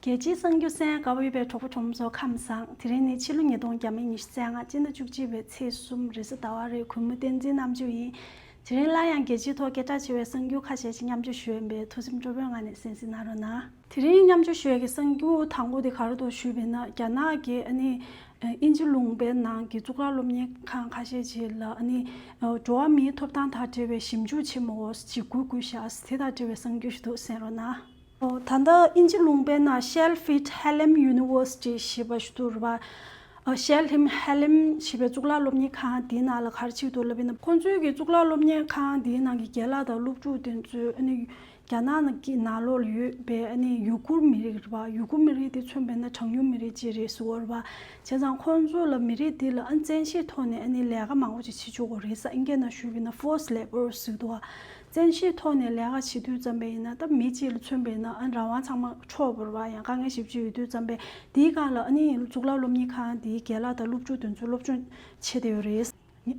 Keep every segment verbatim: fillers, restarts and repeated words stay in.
རྒྱལ་སྤྱིའི་གསར་འགྱུར་གསན་ག་པར་ཡོད་པའི་གྲོགས་པོ་གྲོགས་མོ་ཚོ་ཁམས་བཟང་། དེ་རིང་ནི་ཕྱི་ལོ་ཉིས་སྟོང་ཉི་ཤུ་རྩ་ལྔ་སྤྱི་ཟླ་བཅུ་གཅིག་པའི་ཚེས་གསུམ་རེས་གཟའ་ཟླ་བ་རེད། གུས་མོ་བསྟན་འཛིན་རྣམ་དཔྱོད་ཡིན། དེ་རིང་སླར་ཡང་རྒྱལ་སྤྱིའི་ཐོག་སྐད་གྲགས་ཆེ་བའི་གསར་འགྱུར་ཁ་ཤས་ཤིག་མཉམ་སྤྱོད་ཞུ་ཡས་ཡིན་པས་ཐུགས་སེམས་སྤྲོ་པོའི་ངང་ནས་གསན་གཟིགས་གནང་རོགས་གནང་། དེ་རིང་མཉམ་སྤྱོད་ཞུ་ཡས་ཀྱི་གསར་འགྱུར་དང་པོ་དེ་ག་རེ་འདུག་ཞུས་པ་ཡིན་ན། རྒྱ་ནག་གི་ཨ་ནི་དབྱིན་ཇི་ལུང་པའི་ནང་གི་གཙུག་ལག་སློབ་གཉེར་ཁང་ཁ་ཤས་ཅིག་ལ་ཨ་ནི་འགྲོ་བ་མིའི་ཐོབ་ཐང་དང་འབྲེལ་བའི་ཞིབ་འཇུག་བྱེད་མི་འོས་ཅིག་འགུལ་དགོས་ཤག་དེ་དང་འབྲེལ་བའི་གསར་འགྱུར་ཞིག་འདུག་གསན་རོགས་གནང་། ད་ལྟ་དབྱིན་ཇི་ལུང་པའི་ནང་Sheffield Hallam University ཞེས་པ་ཞིག་འདུག་རེད་པ། Sheffield Hallam ཞེས་པའི་གཙུག་ལག་སློབ་གཉེར་ཁང་དེའི་ནང་ལ་ག་རེ་བྱེད་ཀྱི་འདུག་ལབ་ན། ཁོང་ཚོའི་གི་གཙུག་ལག་སློབ་གཉེར་ཁང་དེའི་ནང་གི་རྒན་ལགས་དང་སློབ་ཕྲུག་དེ་ཚོས་ཨ་ནི་རྒྱ་ནག་གི་ནང་ལོགས་ལ་ཡོད་པའི་ཨ་ནི་ཡུ་གུར་མི་རིགས་རེད་པ། ཡུ་གུར་མི་རིགས་དེ་མཚོན་པ་ཡིན་ན་གྲངས་ཉུང་མི་རིགས་ཅིག་རེད་ཟེར་བ་རེད་པ། བྱས་ཙང་ཁོང་ཚོ་ལ་མི་རིགས་དེ་ལ་ཨ་ནི་བཙན་ཤེད་ཐོག་ནས་ཨ་ནི་ལས་ཀ་མང་པོ་ཅིག་བྱེད་ཆོག་གི་རེད་ས། ཨིན་སྐད་ནང་ཞུས་པ་ཡིན་ན་forced labour ཟེར་གྱི་འདུག་བ། བཙན་ཤེད་ཐོག་ནས་ལས་ཀ་བྱེད་དུས་ཙམ་པ་ཡིན་ན། ད་མི་གཅིག་ལ་མཚོན་པ་ཡིན་ན་ཨ་ནི་རང་དབང་ཚང་མ་འཕྲོག་པ་རེད་པ། ཡང་དཀའ་ངལ་ཞེ་པོ་ཅིག་ཡོད་དུས་ཙམ་པ་དེའི་སྒང་ལ་ཨ་ནི་གཙུག་ལག་སློབ་གཉེར་ཁང་དེའི་རྒན་ལགས་དང་སློབ་ཕྲུག་དེ་ཚོས་སློབ་སྦྱོང་བྱེད་བསྡད་ཡོད་རེད།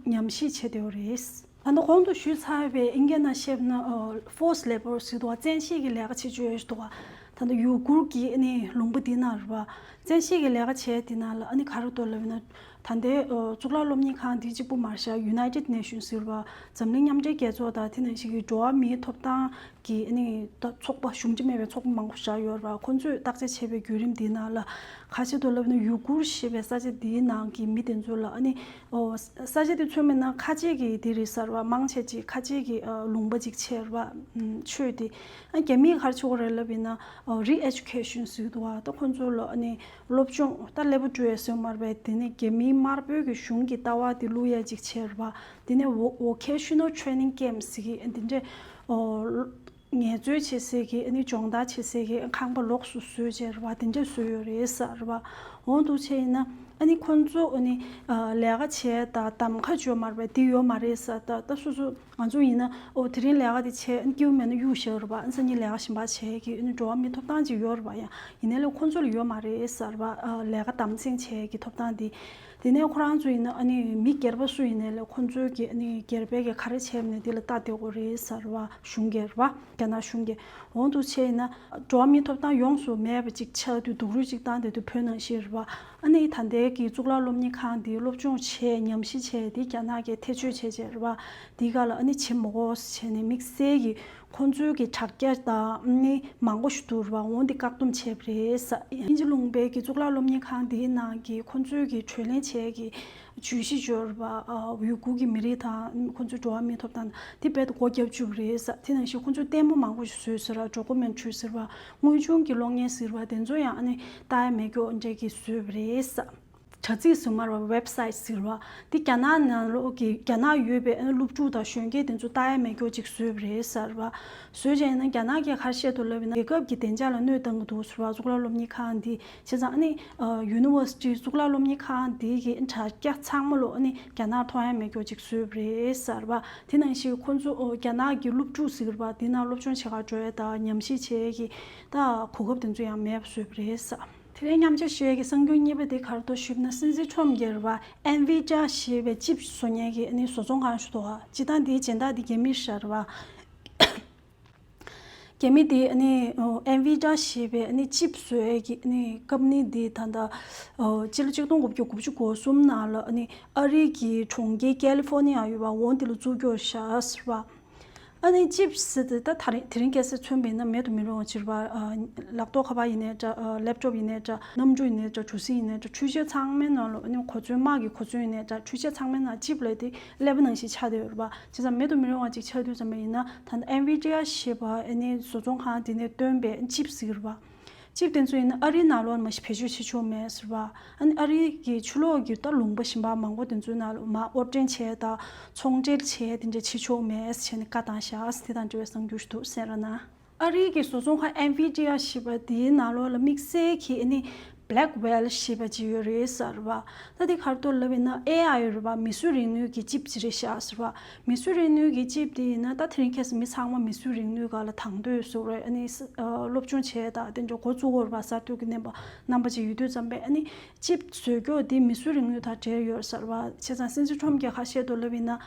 ཉམས་ཞིབ་བྱེད་བསྡད་ཡོད་རེད། ད་ལྟ་གོང་དུ་ཞུས་ཚར་བའི་ཨིན་སྐད་ནང་བཤད་ན་forced labour ཟེར་གྱི་འདུག་བ། བཙན་ཤེད་ཀྱི་ལས་ཀ་བྱེད་བཅུག་ཡོད་འདུག་བ། ད་ལྟ་ཡུ་གུར་གྱི་ཨ་ནི་ལུང་པ་འདི་ནང་རེད་པ། བཙན་ཤེད་ཀྱི་ལས་ཀ་བྱས་དེ་ནང་ལ་ཨ་ནི་ག་རེ་འདུག་ལབ་ན། ད་ལྟའི་གཙུག་ལག་སློབ་གཉེར་ཁང་འདི་གཅིག་པུ་མ་རེད་ཤག United Nations ཟེར་བ། འཛམ་གླིང་མཉམ་འབྲེལ་རྒྱལ་ཚོགས་དང་དེ་ནང་བཞིན་གྱི་འགྲོ་བ་མིའི་ཐོབ་ཐང་གི་ཨ་ནི་ད་ཚོགས་པ་གཞུང་འབྲེལ་མེད་པའི་ཚོགས་པ་མང་པོ་ཞིག་ཡོད་རེད་པ། ཁོང་ཚོས་བརྟག་དཔྱད་བྱས་པའི་བརྒྱུད་རིམ་འདིའི་ནང་ལ་ག་རེ་བྱས་འདུག་ལབ་ན། ཡུ་གུར་ཞེས་པའི་ས་ཆ་འདིའི་ནང་གི་མི་དེ་ཚོ་ལ་ཨ་ནི་ཨོ་ས་ཆ་དེ་མཚོན་པ་ཡིན་ན་ཁ་ཆེ་གི་དེ་རེད་ས་རེད་པ། མང་ཆེ་ཅིག་ཁ་ཆེ་གི་ཨ་ལུང་པ་ཅིག་བྱས་རེད་པ། ཨམ་ཆོས་དེ་ཨ་རྒྱ་མིས་ག་རེ་བྱེད་ཀྱི་རེད་ལབ་ཡིན་ན། ཨོ་re-education ཟེར་གྱི་འདུག་བ། ད་ཁོང་ཚོ་ལ་ཨ་ནི་སློབ་སྦྱོང་ད་ལེགས་པོ་སྤྲོད་ཡས་ཟེར་མ་རེད་པས། དེ་ནི་རྒྱ་མིའི་དམར་པོའི་གི་གཞུང་གི་ལྟ་བ་དེ་བླུག་ཡས་ཅིག་བྱས་རེད་པ། དེ་ནས་ཝོ་ཝོ་ཁེ་ཤི་ནལ་ཊེ་རེ་ནིང་ཀེམ་ཟེར་གྱི་འདི་འདྲས་ཨོ་ངལ་རྩོལ་བྱེད་སའི་གི་ཨ་ནི་སྦྱོང་བརྡར་བྱེད་སའི་གི་ཁང་པ་ལོགས་སུ་བཟོས་བྱས་རེད་པ། དེ་འདྲས་བཟོས་ཡོད་རེད་ས་རེད་པ། འོ་འདུག་བྱས་ཡིན་ན་ཨ་ནི་ཁོང་ཚོ་ཨ་ནི་ཨ་ལས་ཀ་བྱས་ད་གདམ་ཁ་བྱོས་མ་རེད་པས། དེ་ཡོད་མ་རེད་ས། ད་ད་སོ་སོ་ང་ཚོ་ཡིན་ན་ཨོ་དེ་རིང་ལས་ཀ་དེ་བྱས། ཨ་ནི་སྐྱིད་པོ་མེད་ན་གཡུག་བཞག་རེད་པ། ཨ་ནི་སང་ཉིན་ལས་ཀ་གཞན་པ་བྱས་གི་ཨ་ནི་འགྲོ་བ་མིའི་ཐོབ་ཐང་ཅིག་ཡོད་རེད་པ། ཡང་ཡིན་ནའི་ལས་ཁོང་ཚོ་ལ་ཡོད་མ་རེད་ས་རེད་པ། ཨ་ལས་ཀ་དམ་འཛིན་བྱས་གི་ཐོབ་ཐང་དེ། དེ་ནས་ཁོ་རང་ཚོ་ཡིན་ན་ཨ་ནི་མི་སྒེར་པ་སུ་ཡིན་ནའི་ལས་ཁོང་ཚོའི་གི་ཨ་ནི་སྒེར་པའི་གི་ག་རེ་བྱས་ནས་དེ་ལ་ལྟ་བསྡད་དགོས་རེད་ས་རེད་པ། གཞུང་སྒེར་པ། རྒྱ་ནག་གཞུང་གི། འོ་འདུག་བྱས་ཡིན་ན་འགྲོ་བ་མིའི་ཐོབ་ཐང་ཡོངས་སུ་མེད་པ་ཅིག་ཆགས་དུས་སྡུག་རུས་ཅིག་བཏང་བསྡད་དུས་བོད་ནང་བཞིན་རེད་པ། ཨ་ནི་ད་ལྟའི་གི་གཙུག་ལག་སློབ་གཉེར་ཁང་འདིའི་སློབ་སྦྱོང་བྱས་ཉམས་ཞིབ་བྱས་དེ་རྒྱ་ནག་གིས་ཐེ་བྱུས་བྱས་བྱས་རེད་པ། འདིའི་སྒང་ལ་ཨ་ནི་བྱེད་མི་དགོས་བྱས་ནས་དམིགས་བསལ་གྱི་ཁོང་ཚོའི་གི་དྲ་རྒྱ་དང་ཨ་ནི་མང་པོ་ཞིག་འདུག་རེད་པ། འོ་འདི་བཀག་སྡོམ་བྱས་པ་རེད་ས། དབྱིན་ཇི་ལུང་པའི་གི་གཙུག་ལག་སློབ་གཉེར་ཁང་འདིའི་ནང་གི་ཁོང་ཚོའི་གི་གྲོས་གླེང་བྱས་གི་བརྗོད་གཞི་ཡོད་རེད་པ། ཨ་ཡུ་གུར་གྱི་མི་རིགས་དང་ཁོང་ཚོའི་འགྲོ་བ་མིའི་ཐོབ་ཐང་དེ་རྦད་དེ་སྒོ་བརྒྱབ་བཅུག་པ་རེད་ས། དེ་ནང་བཞིན་ཁོང་ཚོས་ལྟད་མོ་མང་པོ་ཞིག་བཟོས་ཟེར་བ། ཌོ་ཀུ་མེན་ཊ་རི་ཟེར་བ། དངོས་བྱུང་གི་གློག་བརྙན་ཟེར་བ། དེ་ཚོ་ཡང་ཨ་ནི་ལྟ་ཡ་མེད་སྐྱོ་འདྲ་གི་བཟོས་པ་རེད་ས། དྲ་ཚིགས་ཟེར་མ་རེད་པ། ཝེབ་སའིཊ་ཟེར་བ། དེ་རྒྱ་ནག་ནང་ལོགས་ཀྱི་རྒྱ་ནག་ཡོད་པའི་ཨ་ནི་སློབ་ཕྲུག་དང་གཞོན་སྐྱེས་དེ་ཚོ་ལྟ་ཡ་མེད་སྐྱོ་ཅིག་བཟོས་པ་རེད་ས་རེད་པ། བཟོས་བྱས་ན་རྒྱ་ནག་གིས་ག་རེ་བཤད་འདུག་ལབ་ན། རྒྱལ་ཁབ་ཀྱི་བདེ་འཇགས་ལ་གནོད་བཏང་གི་འདུག་ཟེར་བ། གཙུག་ལག་སློབ་གཉེར་ཁང་འདི། བྱས་ཙང་ཨ་ནི་ཡུ་ནི་ཝར་སི་ཊི་གཙུག་ལག་སློབ་གཉེར་ཁང་འདི་གི་དྲ་རྒྱ་ཚང་མ་ལོ་ཨ་ནི་རྒྱ་ནག་མཐོང་ཡ་མེད་སྐྱོ་ཅིག་བཟོས་པ་རེད་ས་རེད་པ། དེ་ནང་བཞིན་ཁོང་ཚོ་རྒྱ་ནག་གི་སློབ་ཕྲུག་ཟེར་བ་འདི་ནང་སློབ་སྦྱོང་བྱེད་གར་འགྲོ་ཡ་དང་ཉམས་ཞིབ་བྱེད་ཡ་གི་ད་གོ་སྐབས་དེ་ཚོ་ཡང་མེད་པ་བཟོས་པ་རེད་ས། དེ་རིང་མཉམ་སྤྱོད་ཞུ་ཡས་ཀྱི་གསར་འགྱུར་གཉིས་པ་དེ་ག་རེ་འདུག་ཞུས་ན། སྲིད་འཛིན་ཁྲོམ་གྱིས་རེད་པ། ཨེན་ཝི་ཌི་ཡ་ཞེས་པའི་ཅིབ་བཟོ་མཁན་གྱི་ཨ་ནི་བཟོ་ཚོང་ཁང་ཞིག་འདུག་ག། སྤྱིར་བཏང་དེའི་སྦྱིན་བདག་དེ་རྒྱ་མི་ཞིག་རེད་པ། རྒྱ་མི་དེ་ཨ་ནི་ཨེན་ཝི་ཌི་ཡ་ཞེས་པའི་ཨ་ནི་ཅིབ་བཟོ་ཡས་ཀྱི་ཨ་ནི་ཀམ་ནི་དེ་ད་ལྟ་སྤྱི་ལོ་ཆིག་སྟོང་དགུ་བརྒྱ་དགུ་བཅུ་གོ་གསུམ་ནང་ལ་ཨ་ནི་ཨ་རི་གི་གྲོང་ཁྱེར་ཀ་ལི་ཧྥོར་ནི་ཡ་ཡོད་པ། འོ་དེ་ལ་བཙུགས་ཀྱི་ཡོད་ཤག་ཟེར་བ། ཨ་ནི་ཅིབ་ཟེར་དེ་ད་དེ་རིང་དེ་རིང་ཁ་སང་མཚོན་པ་ཡིན་ན་མེད་དུ་མི་རུང་བ་ཅིག་རེད་པ། ལག་ཐོག་ཁ་པར་ཡིན་ནའི་འདྲ། ལེབ་ཊོབ་ཡིན་ནའི་འདྲ། གནམ་གྲུ་ཡིན་ནའི་འདྲ། གྲུ་གཟིངས་ཡིན་ནའི་འདྲ། འཕྲུལ་ཆས་ཚང་མའི་ནང་ལ་ཨ་ནི་གོ་མཚོན། དམག་གི་གོ་མཚོན་ཡིན་ནའི་འདྲ། འཕྲུལ་ཆས་ཚང་མའི་ནང་ཅིབ་ལབ་དེ་ཀླད་པ་ནང་བཞིན་ཆགས་བསྡད་ཡོད་རེད་པ། བྱས་ཙང་མེད་དུ་མི་རུང་བ་ཅིག་ཆགས་དུས་ཙམ་པ་ཡིན་ན། ད་ལྟ་ཨེན་ཝི་ཌི་ཡ་ཞེས་པ་ཨ་ནི་བཟོ་ཚོང་ཁང་དེ་ནས་བཏོན་པའི་ཅིབ་ཟེར་གྱི་རེད་པ། ཅིབ་དེ་ཚོ་ཡིན་ན་ཨ་རིའི་ནང་ལོགས་ནས་མ་གཞི་བེད་སྤྱོད་བྱེད་ཆོག་མེད་ཟེར་བ། ཨ་ནི་ཨ་རི་གི་ཕྱི་ལོགས་ཀྱི་ད་ལུང་པ་གཞན་པ་མང་པོ་དེ་ཚོའི་ནང་ལ་མར་དབོར་འདྲེན་བྱས་དང་ཚོང་འབྲེལ་བྱས་དེ་འདྲ་བྱེད་ཆོག་མེད་ཟེར་ནས་བཀའ་བཏང་ཤག་ཟེར། དེ་དང་འབྲེལ་བའི་གསར་འགྱུར་ཞིག་འདུག་གསན་རོགས་གནང་། ཨ་རིའི་གི་བཟོ་ཚོང་ཁང་ཨེན་ཝི་ཌི་ཡ་ཞེས་པ་དེའི་ནང་ལོགས་ལ་དམིགས་བསལ་གྱི་ཨ་ནི་Blackwell ཞེས་པ་ཅིག་ཡོད་རེད་ཟེར་བ། ད་དེ་ག་རེ་འདུག་ལབ་ཡིན་ན་ཨེ་ཨའི་རེད་པ། མིག་ཟུར་རིང་ནུས་ཀྱི་ཅིབ་ཅིག་རེད་ཤག་ཟེར་བ། མིག་ཟུར་རིང་ནུས་ཀྱི་ཅིབ་དེ་ཡིན་ན་ད་དེ་རིང་ཁ་སང་མི་ཚང་མ་མིག་ཟུར་རིང་ནུས་སྒང་ལ་དང་དོད་བཟོ་རེད། ཨ་ནི་ས་ཨ་སློབ་སྦྱོང་བྱས་དང་དེ་འདྲ་འགོ་བཙུགས་ཡོད་རེད་པ། གསར་གཏོད་ཀྱི་རྣམ་པ་རྣམ་པ་ཅིག་ཡོད་དུས་ཙམ་པས་ཨ་ནི་ཅིབ་བཟོ་རྒྱུ་དེ་མིག་ཟུར་རིང་ནུས་དང་འབྲེལ་ཡོད་ཟེར་བ། བྱས་ཙང་སྲིད་འཛིན་ཁྲོམ་གྱིས་ག་རེ་བཤད་འདུག་ལབ་ཡིན་ན།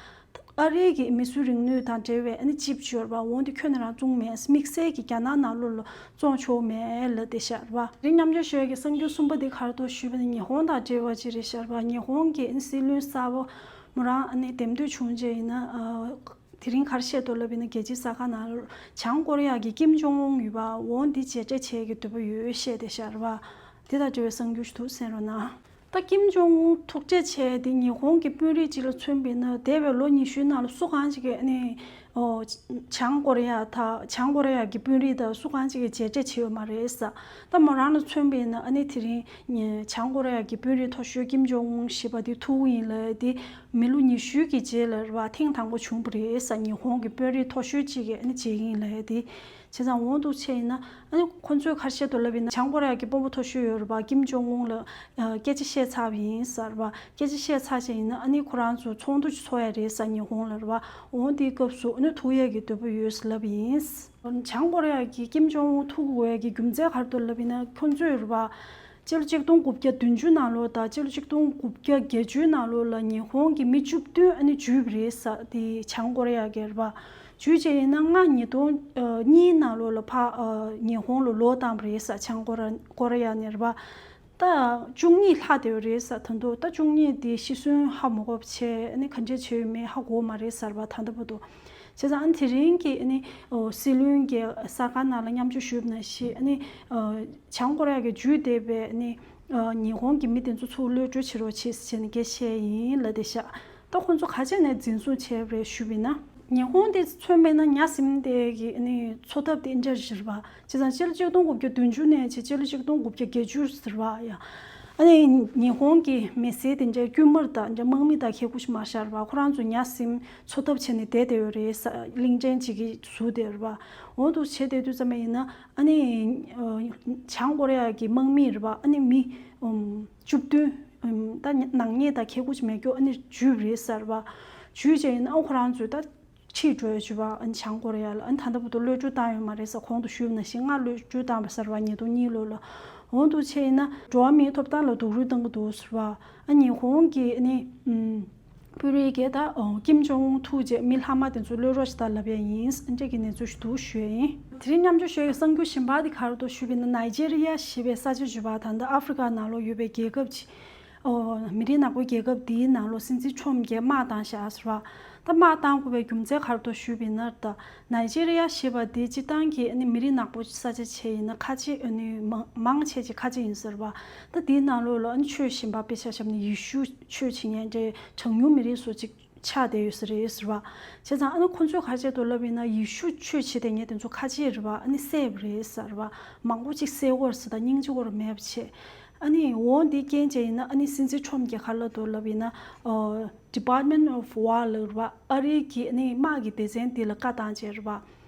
ཨ་རིའི་གི་མིས་བཟོས་རིག་ནུས་དང་འབྲེལ་བའི་ཨ་ནི་ཅིབ་ཅིག་ཡོད་རེད་པ། འོ་འདི་ཁྱོན་ནས་རང་བཙོང་མེད། དམིགས་བསལ་གྱི་རྒྱ་ནག་ནང་ལོགས་ལ་བཙོང་ཆོག་མེད་ལབ་བསྡད་ཤག་རེད་པ། དེ་རིང་མཉམ་སྤྱོད་ཞུ་ཡ་གི་གསར་འགྱུར་གསུམ་པ་འདི་ག་རེ་འདུག་ཞུས་པ་ན་ཉི་ཧོང་དང་འབྲེལ་བ་ཅིག་རེད་ཤག་རེད་པ། ཉི་ཧོང་གི་ཨ་ནི་སྲིད་བློན་གསར་པ་མོ་རང་ཨ་ནི་འདེམས་ཐོན་བྱུང་རྗེས་ཡིན་ན། ཨ། དེ་རིང་ག་རེ་བཤད་འདུག་ལབ་ཡིན་ན། རྒྱལ་སྤྱིའི་གསར་ཁང་ནང་ལ་བྱང་ཀོ་རི་ཡ་གི་ཀིམ་ཇོང་ཨུན་ཡོད་པ། འོ་འདི་མཇལ་འཕྲད་བྱེད་ཀྱི་འདོད་པ་ཡོད་བཤད་བསྡད་ཤག་རེད་པ། དེ་དང་འབྲེལ་བའི་གསར་འགྱུར་ཞིག་འདུག་གསན་རོགས་གནང་། ད་ཀིམ་ཇོང་ཨུན་ཐུག་འཕྲད་བྱས་ཏེ་ཉི་ཧོང་གི་དཔོན་རིགས་གཅིག་ལ་མཚོན་པ་ཡིན་ན། འདས་པའི་ལོ་ཉི་ཤུའི་ནང་ལ་སུ་གང་ཅིག་གིས་ཨ་ནི། ཨོ། བྱང་ཀོ་རི་ཡ་དང་། བྱང་ཀོ་རི་ཡ་གི་དཔོན་རིགས་དང་སུ་གང་ཅིག་གིས་མཇལ་འཕྲད་བྱས་ཡོད་མ་རེད་ཟེར། ད་མོ་རང་ལ་མཚོན་པ་ཡིན་ན་ཨ་ནི་དེ་རིང་བྱང་ཀོ་རི་ཡ་གི་དཔོན་རིགས་མཐོ་ཤོས་ཀིམ་ཇོང་ཨུན་ཞེས་པ་དེ་ཐུག་གི་ཡིན་ལབ་ཡ་དེ་མི་ལོ་ཉི་ཤུ་གི་རྗེས་ལ་རེད་པ། ཐེངས་དང་པོ་བྱུང་བ་རེད་ཟེར། ཉི་ཧོང་གི་དཔོན་རིགས་མཐོ་ཤོས་གཅིག་གིས་ཨ་ནི་མཇལ་གྱི་ཡིན་ལབ་ཡ་དེ། བྱས་ཙང་འོ་འདུག་བྱས་ཡིན་ན། ཨ་ནི་ཁོ་ཚོས་ག་རེ་བཤད་འདུག་ལབ་ཡིན་ན། བྱང་ཀོ་རི་ཡ་གི་དཔོན་པོ་མཐོ་ཤོས་ཡོད་རེད་པ། ཀིམ་ཇོང་ཨུན་ལ་ཨ་སྐད་ཆ་བཤད་ཚར་བ་ཡིན་ཟེར་བ། སྐད་ཆ་བཤད་ཚར་བྱས་ཡིན་ན་ཨ་ནི་ཁོ་རང་ཚོ་ཚོགས་འདུ་ཅིག་ཚོགས་ཡ་རེད་ཟེར། ཉི་ཧོང་ལ་རེད་པ། འོ་དེའི་སྐབས་སུ་ཨ་ནི་ཐུག་ཡས་ཀྱི་འདོད་པ་ཡོད་ཟེར་ལབ་པ་ཡིན། བྱང་ཀོ་རི་ཡ་གི་ཀིམ་ཇོང་ཨུན་ཐུག་དགོས་ཡས་ཀྱི་རྒྱུ་མཚན་ག་རེ་འདུག་ལབ་ཡིན་ན། ཁོ་ཚོས་རེད་པ། སྤྱི་ལོ་ཆིག་སྟོང་དགུ་བརྒྱ་བདུན་ཅུ་ནང་ལོགས་དང་སྤྱི་ལོ་ཆིག་སྟོང་དགུ་བརྒྱ་བརྒྱད་ཅུ་ནང་ལོགས་ལ་ཉི་ཧོང་གི་མི་བཅུ་བདུན་ཨ་ནི་འཇུས་པ་རེད་ཟེར། དེ་བྱང་ཀོ་རི་ཡ་གིས་རེད་པ། འཇུས་བྱས་ཡིན་ན་སྔ་ཉིས་སྟོང་གཉིས་ནང་ལོགས་ལ་ཕར་ཨ་ཉི་ཧོང་ལ་ལོག་བཏང་བ་རེད་ཟེར། བྱང་ཀོ་ར་ཀོ་རི་ཡ་ནས་རེད་པ། ད་བཅུ་གཉིས་ལྷག་བསྡད་ཡོད་རེད་ཟེར། ད་དུང་ད་བཅུ་གཉིས་དེ་ཤི་གསོན་ཧ་མ་གོ་བ་བྱས། ཨ་ནི་ག་འདྲས་བྱས་ཡོད་མེད་ཧ་གོ་མ་རེད་ཟེར་བ། ད་ལྟ་བར་དུ། བྱས་ཙང་ཨ་ནི་དེ་རིང་གི་ཨ་ནི་ཨོ་སྲིད་བློན་གྱི་གསར་ཁང་ནང་ལ་མཉམ་ཞུགས་ཞུས་པ་ནང་བཞིན། ཨ་ནི་ཨ་བྱང་ཀོ་རི་ཡ་གིས་འཇུས་བསྡད་པའི་ཨ་ནི་ཨ་ཉི་ཧོང་གི་མི་དེ་ཚོ་ཚུར་གློད་གྲོལ་བྱེད་རོགས་བྱེད་ཟེར་ནས་སྐད་བཤད་ཡིན་ལབ་བསྡད་ཤག་ད་ཁོང་ཚོ་ག་བྱས་ནས་འཛིན་བཟུང་བྱས་པ་རེད་ཞུས་པ་ཡིན་ན། ཉི་ཧོང་དེ་མཚོན་པ་ཡིན་ན་ཉ་ཟིམ་དེ་གི་ཨ་ནི་འཚོ་ཐབས་དེ་འདྲ་ཞིག་རེད་པ། བྱས་ཙང་སྤྱི་ལོ་ཆིག་སྟོང་དགུ་བརྒྱ་བདུན་ཅུ་ནས་བྱས་སྤྱི་ལོ་ཆིག་སྟོང་དགུ་བརྒྱ་བརྒྱད་ཅུ་ཟེར་བ་ཡ། ཨ་ནི་ཉི་ཧོང་གི་མི་སེར་དེ་འདྲའི་དཀྱུས་མར་དང་འདྲ་དམག་མི་དང་ཁེ་གུ་ཞིག་མ་བཞག་པ། ཁོ་རང་ཚོ་ཉ་ཟིམ་འཚོ་ཐབས་བྱས་ནས་བསྡད་བསྡད་ཡོད་རེད་ཟེར། གླིང་ཕྲན་ཅིག་གི་ཟུར་དེ་རེད་པ། འོ་འདུག་བྱས་བསྡད་དུས་ཙམ་པ་ཡིན་ན། ཨ་ནི་ཨ་བྱང་ཀོ་རི་ཡ་གི་དམག་མི་རེད་པ། ཨ་ནི་མི་ཨམ་བཅུ་བདུན། ཨམ་ད་ནག་ཉེས་དང་ཁེ་གུ་ཅིག་མེད་རྒྱུ་ཨ་ནི་འཇུས་པ་རེད་ཟེར་བ། འཇུས་བྱས་ཡིན་ན་ཨ་ཁོ་རང་ཚོས་ད་ཁྲིད་འགྲོ་ཡ་བྱས་པ། ཨ་ནི་བྱང་ཀོ་རི་ཡ་ལ། ཨ་ནི་ད་ལྟ་བར་དུ་གློད་གྲོལ་བཏང་ཡོད་མ་རེད་ཟེར། གོང་དུ་ཞུས་པ་ནང་བཞིན་སྔར་གློད་གྲོལ་བཏང་བ་ཟེར་བ། ཉིས་སྟོང་གཉིས་ལོ་ལ། འོ་འདུག་བྱས་ཡིན་ན་འགྲོ་བ་མིའི་ཐོབ་ཐང་ལ་སྡུག་རུས་གཏང་གི་འདུག་ཟེར་བ། ཨ་ཉི་ཧོང་གི་ཨ་ནི་ཨམ་དཔོན་རིགས་ཀྱིས་ད་ཨོ་ཀིམ་ཇོང་ཨུན་ཐུག་རྗེས་མི་ལྷག་མ་དེ་ཚོ་གློད་རོགས་བྱེད་དང་ལབ་ཡ་ཡིན། འདྲ་གི་གནས་ཚུལ་ཞིག་འདུག་ཞུ་ཡ་ཡིན། དེ་རིང་མཉམ་སྤྱོད་ཞུ་ཡ་གི་གསར་འགྱུར་གཞན་པ་དེ་ག་རེ་འདུག་ཞུས་པ་ཡིན་ན། ནཱི་ཇེ་རི་ཡ་ཞེས་པའི་ས་ཆ་བརྗོད་པ། ད་ལྟ་ཨ་ཧྥི་རི་ཀ་ནང་ལོགས་ཡོད་པའི་རྒྱལ་ཁབ་ཅིག་ཨོ་མི་རིགས་ནག་པོའི་རྒྱལ་ཁབ་དེའི་ནང་ལོགས་སྲིད་འཛིན་ཁྲོམ་གྱིས་དམག་བཏང་བཞག་ཟེར་བ། ད་དམག་བཏང་དགོས་པའི་རྒྱུ་མཚན་ག་རེ་འདུག་ཞུས་པ་ཡིན་ན། ད་ནཱི་ཇེ་རི་ཡ་ཞེས་པ་དེ་སྤྱིར་བཏང་གི་ཨ་ནི་མི་རིགས་ནག་པོ་ས་ཆ་བྱས་ཡིན་ན་ཁ་ཆེ། ཨ་ནི་མང་མང་ཆེ་ཅིག་ཁ་ཆེ་ཡིན་ཟེར་བ། ད་དེའི་ནང་ལོགས་ལ་ཨ་ནི་ཆོས་གཞན་པ། དཔེ་ཆ་བཞག་ན་ཡེ་ཤུ་ཆོས་བྱེད་མཁན་འདྲའི་གྲངས་ཉུང་མི་རིགས་སུ་ཅིག་ཆགས་བསྡད་ཡོད་ས་རེད་ཟེར་བ། བྱས་ཙང་ཨ་ནི་ཁོ་ཚོས་ག་རེ་བྱས་འདུག་ལབ་ཡིན་ན། ཡེ་ཤུ་ཆོས་བྱེད་བསྡད་མཁན་དེ་ཚོ་ཁ་ཆེ་རེད་བ། ཨ་ནི་བསད་པ་རེད་ཟེར་བ། མང་པོ་ཅིག་བསད་ཡོད་རེད་ཟེར། ད་སྙིང་རྗེ་པོ་རང་མེད་པ་བྱས། ཨ་ནི་འོ་འདི་རྐྱེན་བྱས་ཡིན་ན། ཨ་ནི་སྲིད་འཛིན་ཁྲོམ་གྱིས་ག་རེ་ལབ་འདུག་ལབ་ཡིན་ན། ཨོ་Department of War ལབ་རེད་བ། ཨ་རིའི་གི་ཨ་ནི་དམག་གི་སྡེ་ཚན་འདི་ལ་བཀའ་བཏང་བྱས་རེད་བ།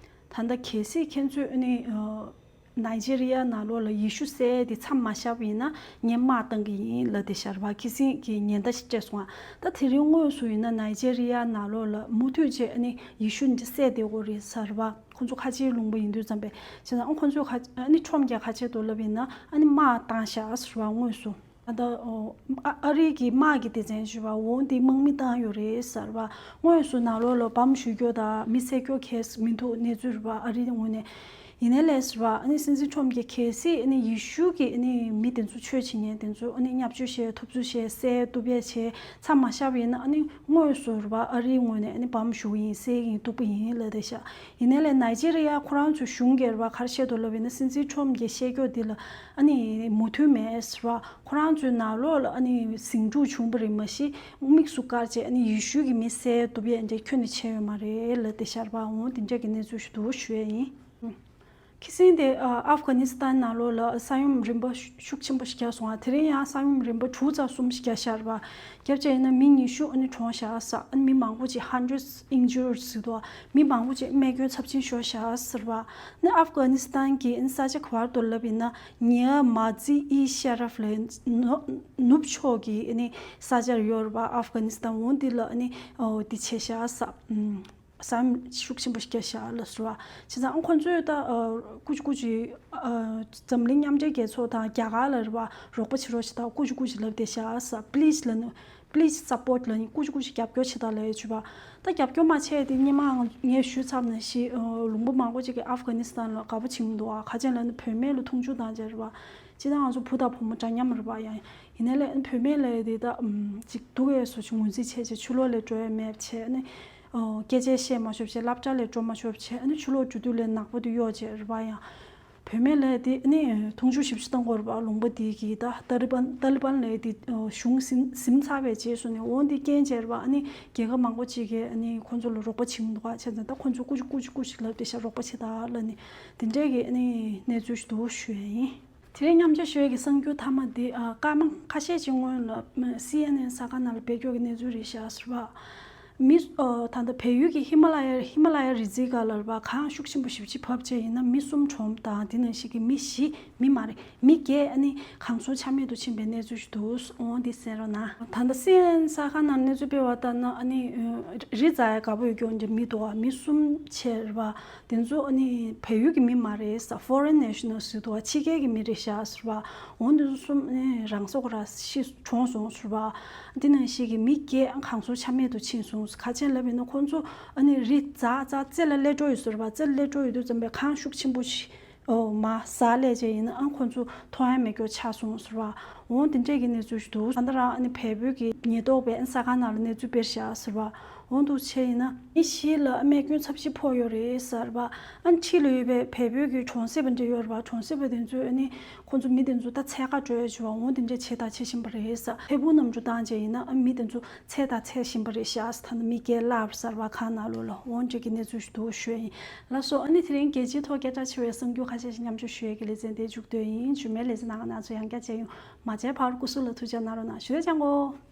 ད་ལྟ་གལ་སྲིད་ཁྱེད་ཚོས་ཨ་ནི་ཨོ་ནཱི་ཇེ་རི་ཡ་ནང་ལོགས་ལ་ཡེ་ཤུ་བསད་དེ་མཚམས་མ་བཞག་པ་ཡིན་ན་ངས་དམག་བཏང་གི་ཡིན་ལབ་བསྡད་ཤག་རེད་བ། ཁ་སང་གི་ཉེན་བརྡ་ཞིག་སྤྲད་སོང་ང་། ད་དེ་རིང་དངོས་སུ་ཡིན་ན་ནཱི་ཇེ་རི་ཡ་ནང་ལོགས་ལ་མུ་མཐུད་བྱས་ཨ་ནི་ཡེ་ཤུ་འདི་བསད་བསྡད་ཡོད་རེད་ཟེར་བ། ཁོང་ཚོ་ཁ་ཆེའི་ལུང་པ་ཡིན་དུས་ཙམ་པས། བྱས་ཙང་ཨ་ཁོང་ཚོས་ཁ་ཨ་ནི་ཁྲོམ་གྱིས་ག་རེ་བྱས་འདུག་ལབ་ཡིན་ན། ཨ་ནི་དམག་བཏང་ཤག་ཟེར་བ་དངོས་སུ། ད་ལྟ་ཨོ་ཨ་ཨ་རིའི་གི་དམག་གི་སྡེ་ཚན་ཞུ་བ་འོ་འདི་དམག་མི་བཏང་ཡོད་རེད་ཟེར་བ། དངོས་སུ་ནང་ལོགས་ལ་བམ་གཞུས་རྒྱུ་དང་མི་བསད་རྒྱུ་གང་ཡང་མི་འདུག་གནས་ཚུལ་རེད་བ། ཨ་རིའི་ངོས་ནས། ཡིན་ནའི་ལས་ཟེར་བ། ཨ་ནི་སྲིད་འཛིན་ཁྲོམ་གྱིས་གལ་སྲིད་ཨ་ནི་ཡེ་ཤུ་གི་ཨ་ནི་མི་དེ་ཚོ་ཆོས་བྱེད་མཁན་དེ་ཚོ་ཨ་ནི་བརྙས་བཅོས་བྱས། ཐུབ་ཚོད་བྱས། བསད་གཏུབ་ཡ་བྱས། མཚམས་མ་བཞག་པ་ཡིན་ན། ཨ་ནི་དངོས་སུ་རེད་བ། ཨ་རིའི་ངོས་ནས་ཨ་ནི་བམ་གཞུ་གི་ཡིན། བསད་ཀྱི་ཡིན། གཏུབ་ཀྱི་ཡིན་ལབ་བསྡད་ཤག་ཡིན་ནའི་ལས་ནཱི་ཇེ་རི་ཡ་ཁོ་རང་ཚོའི་གཞུང་གིས་རེད་བ། ག་རེ་བཤད་འདུག་ལབ་ཡིན་ན། སྲིད་འཛིན་ཁྲོམ་གྱིས་བཤད་རྒྱུ་འདི་ལ་ཨ་ནི་མོས་མཐུན་མེད་ཟེར་བ། ཁོ་རང་ཚོའི་ནང་ལོགས་ལ་ཨ་ནི་ཟིང་འཁྲུག་བྱུང་བ་རེད། མ་གཞི་དམིགས་སུ་བཀར་བྱས་ཨ་ནི་ཡེ་ཤུ་གི་མི་བསད་གཏུབ་ཡ་འདྲ་ཁྱོན་ནས་བྱས་ཡོད་མ་རེད་ལབ་བསྡད་ཤག་རེད་བ། འོ་དེ་འདྲ་གི་གནས་ཚུལ་ཞིག་འདུག་ཞུ་ཡ་ཡིན། ཁ་སང་དེ་ཨ་ཨབ་གྷ་ནི་སི་ཐན་ནང་ལོགས་ལ་ས་ཡོམ་རིམ་པ་ཤུགས་ཆེན་པོ་ཞིག་བརྒྱབ་སོང་ང་། དེ་རིང་ཡང་ས་ཡོམ་རིམ་པ་དྲུག་ཙམ་གསུམ་ཞིག་བརྒྱབ་ཤག་རེད་བ། བརྒྱབ་བྱས་ཡིན་ན་མི་ཉི་ཤུ་ཨ་ནི་གྲོངས་ཤག་ཟེར། ཨ་ནི་མི་མང་པོ་ཅིག་hundreds injured ཟེར་འདུག་མི་མང་པོ་ཅིག་རྨས་སྐྱོན་ཚབས་ཆེན་ཤོར་ཤག་ཟེར་བ། ཨ་ནི་ཨབ་གྷ་ནི་སི་ཐན་གྱི་ཨ་ནི་ས་ཆ་ག་པར་འདུག་ལབ་ཡིན་ན། ཉེ་མ་ཛི་ཨི་ཤ་རབ་ལབ་ནུབ་ནུབ་ཕྱོགས་ཀྱི་ཨ་ནི་ས་ཆར་ཡོད་རེད་བ། ཨབ་གྷ་ནི་སི་ཐན། འོ་འདི་ལ་ཨ་ནི་འོ་འདི་བྱས་ཤག་ཟེར། ཨམ། ས་ཡོམ་ཤུགས་ཆེན་པོ་ཞིག་བརྒྱབ་ཤག་ལབ་ཟེར་བ། བྱས་ཙང་ཨ་ཁོང་ཚོས་ད་ཨ་ཀུ་ཅི་ཀུ་ཅི་ཨ་འཛམ་གླིང་མཉམ་འབྲེལ་རྒྱལ་ཚོགས་དང་རྒྱ་གར་ལ་རེད་བ། རོགས་པ་བྱེད་རོགས་བྱེད་དང་ཀུ་ཅི་ཀུ་ཅི་ལབ་བསྡད་ཤག་ཟེར། པི་ལི་སི་ལབ་ནི། please support ལབ་ནི། སྐུ་མཁྱེན་སྐུ་མཁྱེན་རྒྱབ་སྐྱོར་བྱེད་དང་ལབ་ཡོད་ཅུ་བ། ད་རྒྱབ་སྐྱོར་མ་བྱས་དེ་སྔོན་མ་ངས་ཞུས་ཚར་ནང་བཞིན་ལུང་པ་མང་པོ་ཅིག་གིས་ཨབ་གྷ་ནི་སི་ཐན་ལ་དགའ་པོ་བྱེད་མི་འདུག་ཨ། ཁ་ཅན་ལ་ནི་བུད་མེད་ལ་མཐོང་ཆུང་བཏང་བྱས་རེད་བ། སྤྱིར་བཏང་ང་ཚོ་བུ་དང་བུ་མོ་འདྲ་མཉམ་རེད་བ། ཡང་ཡིན་ནའི་ལས་བུད་མེད་ལ་དེ་ད་ཅིག་སྡུག་ཡས་བཟོ་ཅིག་ངོས་འཛིན་བྱས་བྱས་ཕྱི་ལོགས་ལ་འགྲོ་ཡས་མེད་བྱས་ནི། སྐད་ཆ་བཤད་མ་ཤོབ་བྱས། སློབ་གྲྭ་ལ་འགྲོ་མ་ཤོབ་བྱས། ཨ་ནི་ཕྱི་ལོགས་འགྲོ་དུས་ལས་ནག་པོ་དེ་གཡོག་བྱས་རེད་བ། ཡང་བུད་མེད་ལ་དེ་ནི་མཐོང་ཆུང་ཞེ་པོ་ཅིག་བཏང་གི་ཡོད་རེད་བ། ལུང་པ་དེ་གིས་ད་ཏཱ་ལི་པན་ཏཱ་ལི་པན་ལ་དེ་གཞུང་ཟིན་ཟིན་ཚར་བའི་རྗེས་སུ་ནི་འོང་དེ་རྐྱེན་བྱས་རེད་བ། ཨ་ནི་རྒྱལ་ཁབ་མང་པོ་ཅིག་གིས་ཨ་ནི་ཁོང་ཚོ་ལ་རོགས་པ་བྱེད་མི་འདུག་ག། བྱས་ཙང་ད་ཁོང་ཚོ་སྐུ་མཁྱེན་སྐུ་མཁྱེན་སྐུ་མཁྱེན་ལབ་བསྡད་ཤག། རོགས་པ་བྱེད་དང་ལབ་ནི། དེ་འདྲས་ཀྱི་ཨ་ནི་གནས་ཚུལ་ཞིག་འདུག་ཞུ་ཡ་ཡིན། དེ་རིང་མཉམ་སྤྱོད་ཞུ་ཡས་ཀྱི་གསར་འགྱུར་མཐའ་མ་འདི། ཨ། སྐར་མ་ཁ་ཤས་ཅིག་སྔོན་ལ་སི་ཨེན་ཨེན་གསར་ཁང་ནང་ལ་བེད་སྐྱོར་གྱི་གནས་ཚུལ་རེད་ཤག་ཟེར་བ། མི། ཨ། ད་ལྟ་བལ་ཡུལ་གྱི་ཧི་མ་ལ་ཡ་ཧི་མ་ལ་ཡ་རི་རྩེའི་སྒང་ལ་རེད་བ། གངས་ཤུགས་ཆེན་པོ་ཞེ་པོ་ཅིག་བབས་བྱས་ཡིན་ན་མི་གསུམ་གྲོངས་དང་། དེ་ནང་བཞིན་གྱི་མི་བཞི། མི་མ་རེད། མི་བརྒྱད་ཨ་ནི་གངས་ཚོང་ཆ་མེད་དུ་ཕྱིན་པའི་གནས་ཚུལ་ཞིག་འདུག། འོང་འདི་གསན་རོགས་གནང་། ད་ལྟ་སི་ཨེན་ཨེན་གསར་ཁང་ནང་གནས་ཚུལ་སྤེལ་བ་ལྟར་ན། ཨ་ནི་རི་འཛེག་ཡ་དགའ་པོ་ཡོད་རྒྱུ་འདྲ་མི་འདུག་བ། མི་གསུམ་བྱས་རེད་བ། དེ་ཚོ་ཨ་ནི་བལ་ཡུལ་གྱི་མི་མ་རེད་ཟེར། ཕོ་རེན་ནེ་ཤ་ནལ་ཟེར་འདུག་བ། ཕྱི་རྒྱལ་གྱི་མི་རེད་ཤག་ཟེར་བ། འོང་དེ་ཚོ་གསུམ་ཨ་ནི་རང་སྲོག་ར་ཤི་གྲོངས་སོང་ཟེར་བ། འདི་ནང་བཞིན་གྱི་མི་བརྒྱད་གངས་ཚོང་ཆ་མེད་དུ་ཕྱིན་སོང་ཟེར། ཁ་ཆེན་ལབ་ཡིན་ན་ཁོང་ཚོ་ཨ་ནི་རི་འཛེག་འཛེག་རྩེ་ལ་སླེབས་འགྲོ་ཡོད་ཟེར་བ། རྩེ་ལ་སླེབས་འགྲོ་ཡོད་དུས་ཙམ་པའི་གངས་ཤུགས་ཆེན་པོ་ཞིག་ཨོ་མ་ཟག་སླེབས་བྱས་ཡིན་ནའང་ཁོང་ཚོ་ཐོ་ཡང་མེད་སྐྱོ་ཆགས་སོང་ཟེར་བ། འོང་དེ་འདྲས་ཀྱི་གནས་ཚུལ་ཞིག་འདུག། ད་ལྟ་རང་ཨ་ནི་བལ་པོའི་གི་ཉེན་རྟོག་པས་ཨ་ནི་གསར་ཁང་ནང་ལ་གནས་ཚུལ་སྤེལ་ཤག་ཟེར་བ། འོང་འདུག་བྱས་ཡིན་ན་མི་བཞི་ལ་རྨས་སྐྱོན་ཚབས་ཆེ་ཕོག་ཡོད་རེད་ཟེར་བ། ཨ་ནི་ཕྱི་ལ་ཡོད་པའི་བལ་པོའི་གི་གྲོང་གསེབ་པ་འདྲ་ཡོད་རེད་བ། གྲོང་གསེབ་པ་དེ་ཚོས་ཨ་ནི་ཁོང་ཚོ་མི་དེ་ཚོ་ད་འཚོལ་ག་འགྲོ་ཡ་བྱས་བ། འོང་དེ་འདྲས་བྱས་དང་བྱེད་བཞིན་པ་རེད་ཟེར། ཕེ་བུ་གནམ་གྲུ་བཏང་བྱས་ཡིན་ན་ཨ་མི་དེ་ཚོ་འཚོལ་དང་འཚོལ་བཞིན་པ་རེད་ཤག་ཟེར། ད་ནི་མི་བརྒྱད་བརླགས་ཟེར་བ། གངས་ནང་ལོགས་ལ། འོང་འདྲས་ཀྱི་གནས་ཚུལ་ཞིག་འདུག་ཞུ་ཡ་ཡིན། ལགས་སོ། ཨ་ནི་དེ་རིང་རྒྱལ་སྤྱིའི་ཐོག་སྐད་གྲགས་ཆེ་བའི་གསར་འགྱུར་ཁ་ཤས་ཤིག་མཉམ་སྤྱོད་ཞུ་ཡས་ཀྱི་ལེ་ཚན་དེ་མཇུག་བསྡུས་ཡིན། རྗེས་མའི་ལེ་ཚན་ནང་ང་རང་ཚོ་ཡང་བསྐྱར་མཇལ་ཡོང་། མ་མཇལ་བར་སྐུ་གཟུགས་ལ་ཐུགས་ཅག་གནང་རོགས་གནང་ཞུ། ཡ་ཅང་གོ།